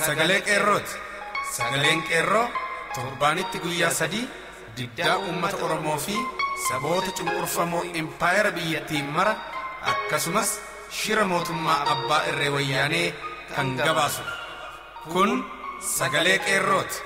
Sagalee Qeerrooti. Sagaleen Qeerroo torbaanitti guyyaa 3 diddaa uummata Oromoo fi saboota cunqurfamoo impaayera biyyattiin mara akkasumas shira mootummaa abbaa irree wayyaanee kan gabaasudha. Kun sagalee Qeerrooti.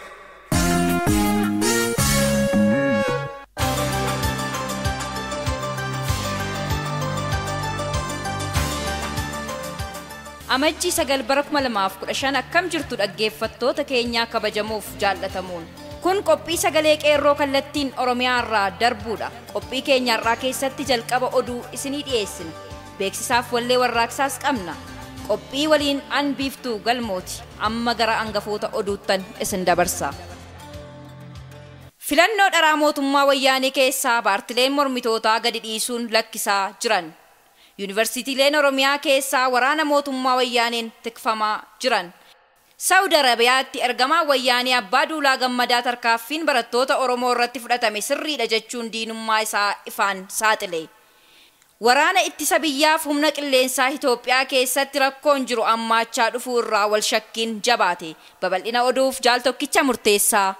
Amajjii 9 bara 2015 akkam jirtu dhaggeeffattoota keenyaa kabajamuuf jaallatamuun. Kun qophii sagalee qeerroo kallattiin Oromiyaa irraa darbuudha. Qophii keenya irraa keessatti jalqaba oduu isinii dhiyeessina. Beeksisaaf wallee warraaqsaas qabna. Qophii waliin an biiftuu galmooti. Amma gara hangafoota oduuttan isin dabarsa. Filannoo dharaa mootummaa wayyaanee keessaa paartileen mormitootaa gadi dhiisuun lakkisaa jiran. Yuunivarsiitiileen Oromiyaa keessaa waraana mootummaa wayyaaneen tikfamaa jiran. Saawud Arabiyaatti ergamaa wayyaanee Abbaa Duulaa Gammadaa tarkaaffiin barattoota Oromoo irratti fudhatame sirriidha jechuun diinummaa isaa ifaan saaxile. Waraana ittisa biyyaaf humna qilleensaa Itoophiyaa keessatti rakkoon jiru ammaachaa dhufuu irraa wal shakkiin jabaate. Babal'ina oduuf jaal tokkicha murteessaa.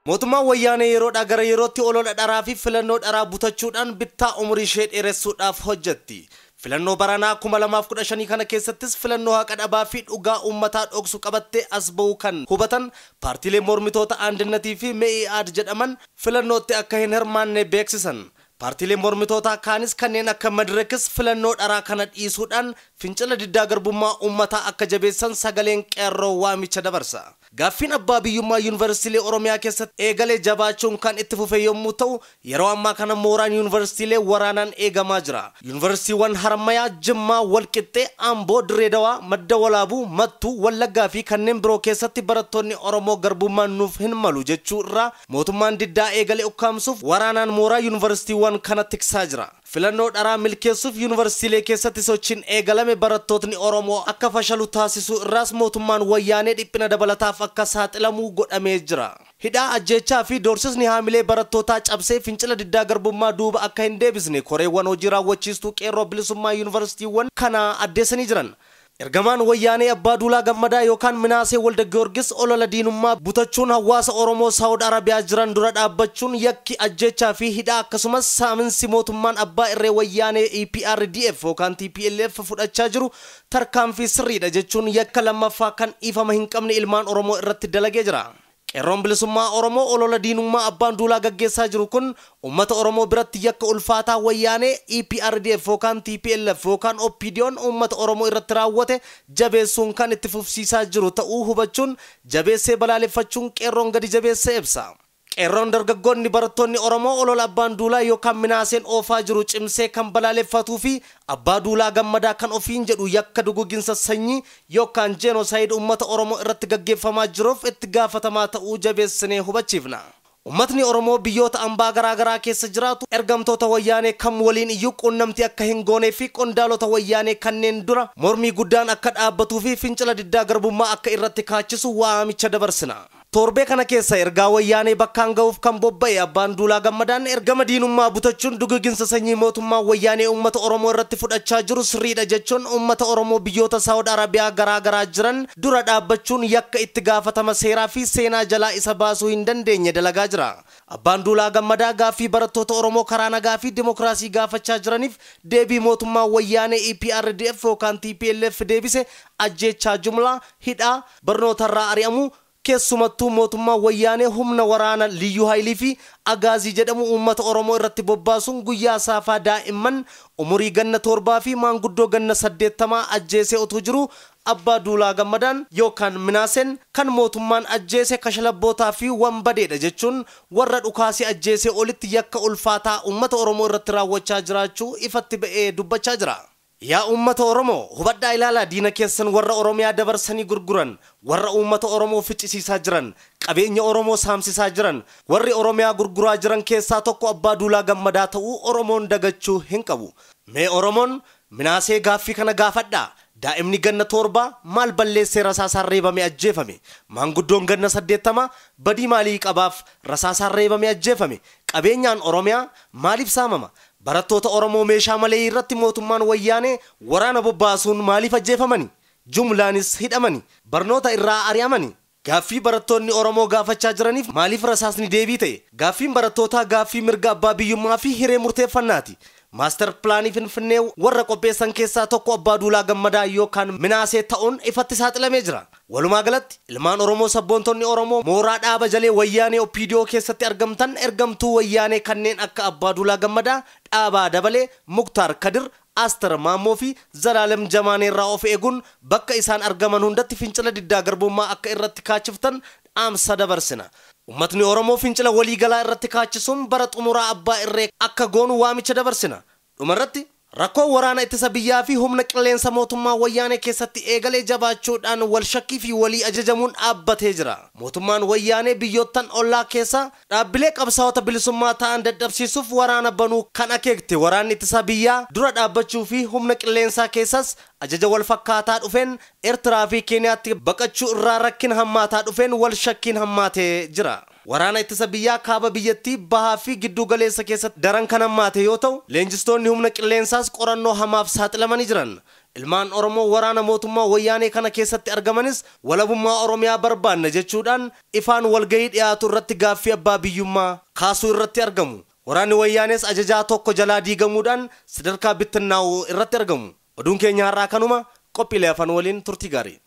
Mootummaan wayyaanee yeroodhaa gara yerootti olola dharaa fi filannoo dharaa butachuudhaan bittaa umurii ishee dheeressuudhaaf hojjetti. Filannoo baranaa 2015 kana keessattis filannoo haqa dhabaa fi dhugaa uummataa dhoksu qabattee as ba'uu kan hubatan paartiilee mormitoota Aandannatii fi Me'i'aad jedhaman filannootti akka hin hirmaanne beeksisan. Paartiilee mormitootaa kaanis kanneen akka Madirakis filannoo dharaa kana dhiisuudhaan fincila diddaa garbummaa uummataa akka jabeessan sagaleen qeerroo waamicha dabarsa. Gaaffiin abbaa biyyummaa yuunivarsiitiilee Oromiyaa keessatti eegalee jabaachuun kan itti fufe yommuu ta'u yeroo ammaa kana mooraan yuunivarsiitiilee waraanaan eegamaa jira. Yuunivarsiitiiwwan Haramayaa, Jimmaa, Walqixxee, Amboo, Dirree Dawaa, Madda Walaabuu, Mattuu, Wallaggaa fi kanneen biroo keessatti barattoonni Oromoo garbummaan nuuf hin malu jechuu irraa mootummaan diddaa eegalee ukkaamsuuf waraanaan mooraa yuunivarsiitiiwwan kana tiksaa jira. Filannoo dharaa milkeessuuf yuunivarsiitiilee keessatti sochiin eegalame barattootni Oromoo akka fashalu taasisuu irraas mootummaan wayyaanee dhiphina dabalataaf akka saaxilamuu godhamee jira. Hidhaa ajjeechaa fi doorsisni haamilee barattootaa cabsee fincila diddaa garbummaa duuba akka hin deebisne koreewwan hojii raawwachiistuu qeerroo bilisummaa yuunivarsiitiiwwan kanaa addeessanii jiran. Ergamaan wayyaanee Abbaa Duulaa Gammadaa yookaan Minaasee Walda Giyoorgis olola diinummaa butachuun hawaasa Oromoo Saawud Arabiyaa jiran dura dhaabbachuun yakki ajjeechaa fi hidhaa akkasumas saaminsi mootummaan abbaa irree wayyaanee EPRDF yookaan TPLF fudhachaa jiru tarkaanfii sirriidha jechuun yakka lammaffaa kan dhiifama hin qabne ilmaan Oromoo irratti dalagee jira. Qeerroon bilisummaa Oromoo olola diinummaa abbaan duulaa gaggeessaa jiru kun uummata Oromoo biratti yakka ulfaataa wayyaanee EPRDF yookaan TPLF yookaan OPDO'n uummata Oromoo irratti raawwate jabeessuun kan itti fufsiisaa jiru ta'uu hubachuun jabeessee balaaleffachuun qeerroon gadi jabeessee ibsa. Qeerroon dargaggoonni barattoonni Oromoo olola abbaan duulaa yookaan Minaaseen oofaa jiru cimsee kan balaaleffatuu fi abbaa duulaa gammadaa kan ofiin jedhu yakka duguginsa sanyii yookaan jeenoosaayid uummata Oromoo irratti gaggeeffamaa jiruuf itti gaafatamaa ta'uu jabeessinee hubachiifna. Uummatni Oromoo biyyoota ambaa garaa garaa keessa jiraatu ergamtoota wayyaanee kam waliin iyyuu quunnamtii akka hin goonee fi qondaalota wayyaanee kanneen dura mormii guddaan akka dhaabbatuu fi fincila diddaa garbummaa akka irratti kaachisu waamicha dabarsina. Torbee kana keessa ergaa wayyaanee bakkaan ga'uuf kan bobba'e abbaan duulaa gammadaan ergama diinummaa butachuun duguginsa sanyii mootummaa wayyaanee uummata Oromoo irratti fudhachaa jiru sirriidha jechuun uummata Oromoo biyyoota Saawud Arabiyaa garaa garaa jiran dura dhaabbachuun yakka itti gaafatama seeraa fi seenaa jalaa isa baasuu hin dandeenye dalagaa jira. Abbaan Duulaa Gammadaa gaaffii barattoota Oromoo karaa nagaa fi dimokiraasii gaafachaa jiraniif deebii mootummaa wayyaanee EPRDF yookaan TPLF deebise ajjeechaa jumlaa hidhaa barnootarraa ari'amuu keessumattuu mootummaa wayyaanee humna waraana Liyyuu Haayilii fi Agaazii jedhamu uummata Oromoo irratti bobbaasuun guyyaa saafaa daa'imman umurii ganna 7 fi maanguddoo ganna 80 ajjeesee utuu jiru Abbaa Duulaa Gammadaan yookaan Minaaseen kan mootummaan ajjeese kashlabbootaa fi wanbadeedha jechuun warra dhukaasii ajjeesee olitti yakka ulfaataa uummata Oromoo irratti raawwachaa jiraachuu ifatti ba'ee dubbachaa jira. Yaa uummata Oromoo hubadhaa ilaalaa diina keessan warra Oromiyaa dabarsanii gurguran warra uummata Oromoo ficcisiisaa jiran qabeenya Oromoo saamsisaa jiran warri Oromiyaa gurguraa jiran keessaa tokko Abbaa Duulaa Gammadaa ta'uu Oromoon dagachuu hin qabu. Mee Oromoon Minaasee gaaffii kana gaafadhaa. Daa'imni ganna 7 maal balleessee rasaasaan reebamee ajjeefame? Maanguddoon ganna 80 badii maalii qabaaf rasaasaan reebamee ajjeefame? Qabeenyaan Oromiyaa maaliif saamama? Barattoota Oromoo meeshaa malee irratti mootummaan wayyaanee waraana bobbaasuun maaliif ajjeefamani? Jumlaanis hidhamani. Barnoota irraa ari'amani. Gaaffii barattoonni Oromoo gaafachaa jiraniif maaliif rasaasni deebii ta'e? Gaaffiin barattootaa gaaffii mirga abbaa biyyummaa fi hiree murteeffannaati. Maaster pilaanii Finfinnee warra qopheessan keessaa tokko Abbaa Duulaa Gammadaa yookaan Minaasee ta'uun ifatti saaxilamee jira. Walumaa galatti ilmaan Oromoo sabboontonni Oromoo mooraa dhaaba jalee wayyaanee OPDO keessatti argamtan ergamtuu wayyaanee kanneen akka Abbaa Duulaa Gammadaa, Dhaabaa Dabalee, Muktaar Kadir, Aster Maammoo fi Zalaalem Jamaanee irraa of eeguun bakka isaan argaman hundatti fincila diddaa garbummaa akka irratti kaachiftan dhaamsa dabarsina. Uummatni Oromoo fincila waliigalaa irratti kaachisuun bara xumuraa abbaa irree akka goonu waamicha dabarsina. Dhumarratti rakkoo waraana ittisa biyyaa fi humna qilleensa mootummaa wayyaanee keessatti eegalee jabaachuudhaan wal shakkii fi walii ajajamuun dhaabbatee jira. Mootummaan wayyaanee biyyoottan ollaa keessa dhaabbilee qabsaa'ota bilisummaa ta'an dadhabsiisuuf waraana banuu kan akeekte waraanni ittisa biyyaa dura dhaabbachuu fi humna qilleensaa keessas ajaja wal fakkaataa dhufeen Eertiraa fi Keeniyaatti baqachuu irraa rakkina hammaataa dhufeen wal shakkiin hammaatee jira. Waraana ittisa biyyaa kaaba biyyattii bahaa fi gidduu galeessa keessatti daran kan hammaate yoo ta'u, leenjistoonni humna qilleensaas qorannoo hamaaf saaxilamanii jiran. Ilmaan Oromoo waraana mootummaa wayyaanee kana keessatti argamanis walabummaa Oromiyaa barbaanna jechuudhaan ifaan walgahii dhiyaatu irratti gaaffii abbaa biyyummaa kaasuu irratti argamu. Waraanni wayyaanees ajajaa tokko jalaa diigamuudhaan sadarkaa bittinnaa'uu irratti argamu. Oduun keenya har'aa kanuma qophiilee afaan waliin turtii gaarii.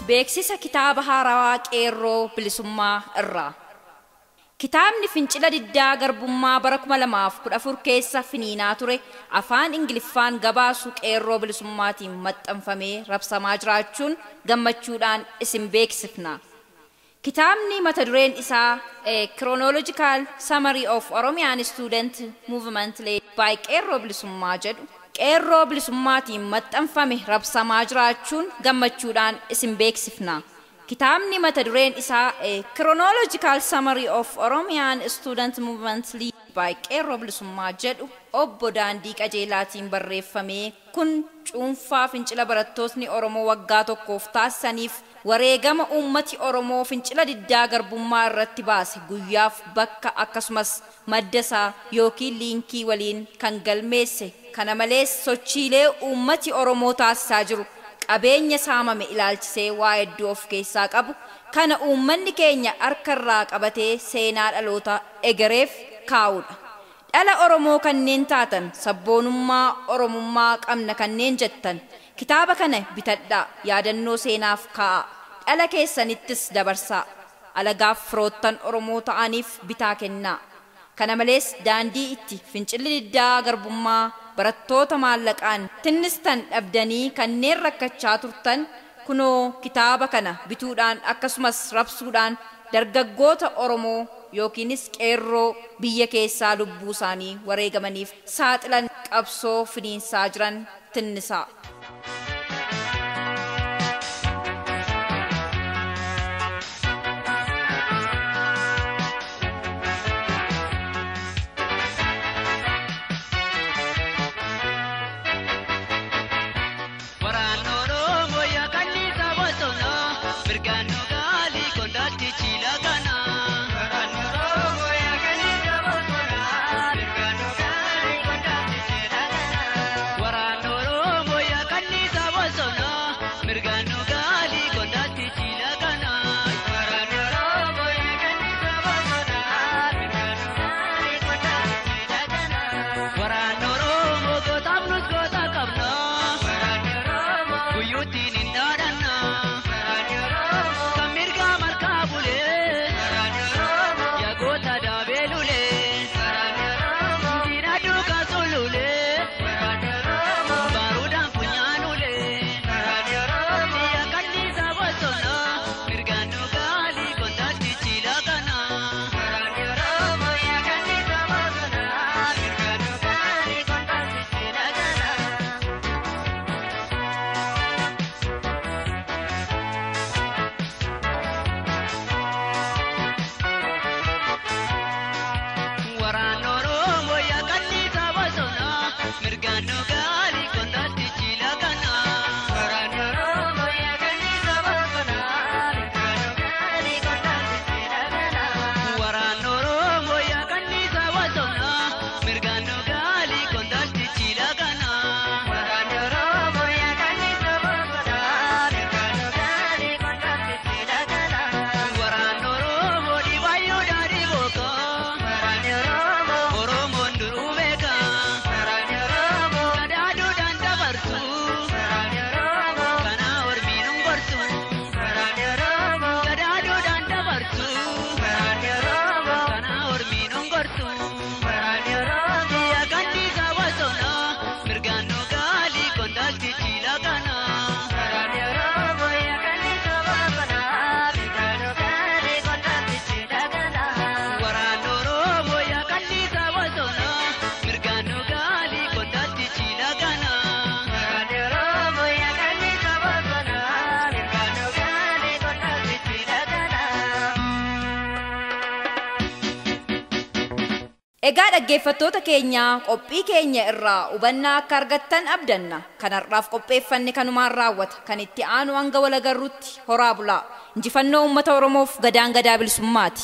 Beeksisa kitaaba haarawaa qeerroo bilisummaa irraa. Kitaabni fincila diddaa garbummaa bara 2014 keessa finiinaa ture afaan Ingiliffaan gabaasu qeerroo bilisummaatiin maxxanfamee rabsamaa jiraachuun gammachuudhaan isin beeksifna. Kitaabni mata dureen isaa Chronological Summary of Oromian Student Movement Led by Qeerroo Bilisummaa jedhu qeerroo bilisummaatiin maxxanfame rabsamaa jiraachuun gammachuudhaan isin beeksifna. Kitaabni mata dureen isaa Chronological Summary of Oromian Student Movement Led by Qeerroo Bilisummaa jedhu obbo Daandii Qajeelaatiin barreeffame kun cuunfaa fincila barattootni Oromoo waggaa tokkoof taasisaniif wareegama uummati Oromoo fincila diddaa garbummaa irratti baase guyyaaf bakka akkasumas madda isaa yookiin liinkii waliin kan galmeesse. Kana malees sochiilee uummati Oromoo taasisaa jiru qabeenya saamame ilaalchisee waa hedduu of keessaa qabu kana uummanni keenya harka irraa qabatee seenaa dhaloota egereef kaa'udha. Dhala Oromoo kanneen taatan sabboonummaa Oromummaa qabna kanneen jettan kitaaba kana bitadhaa yaadannoo seenaaf kaa'a. Dhala keessanittis dabarsaa. Alagaaf firoottan Oromoo ta'aniif bitaa kennaa. Kana malees daandii itti fincilli diddaa garbummaa barattoota maallaqaan tinnistan dhabdanii kanneen rakkachaa turtan kunoo kitaaba kana bituudhaan akkasumas rabsuudhaan dargaggoota Oromoo yookiinis qeerroo biyya keessaa lubbuu isaanii wareegamaniif saaxilan qabsoo finiinsaa jiran tinnisaa. Egaa dhaggeeffattoota keenya, qophii keenya irraa hubannaa akka argattan abdanna. Kan har'aaf qopheeffanne kanumaan raawwata. Kan itti aanu hanga walagarruutti horaa bulaa. Injifannoo uummata Oromoof, gadaan gadaa bilisummaati.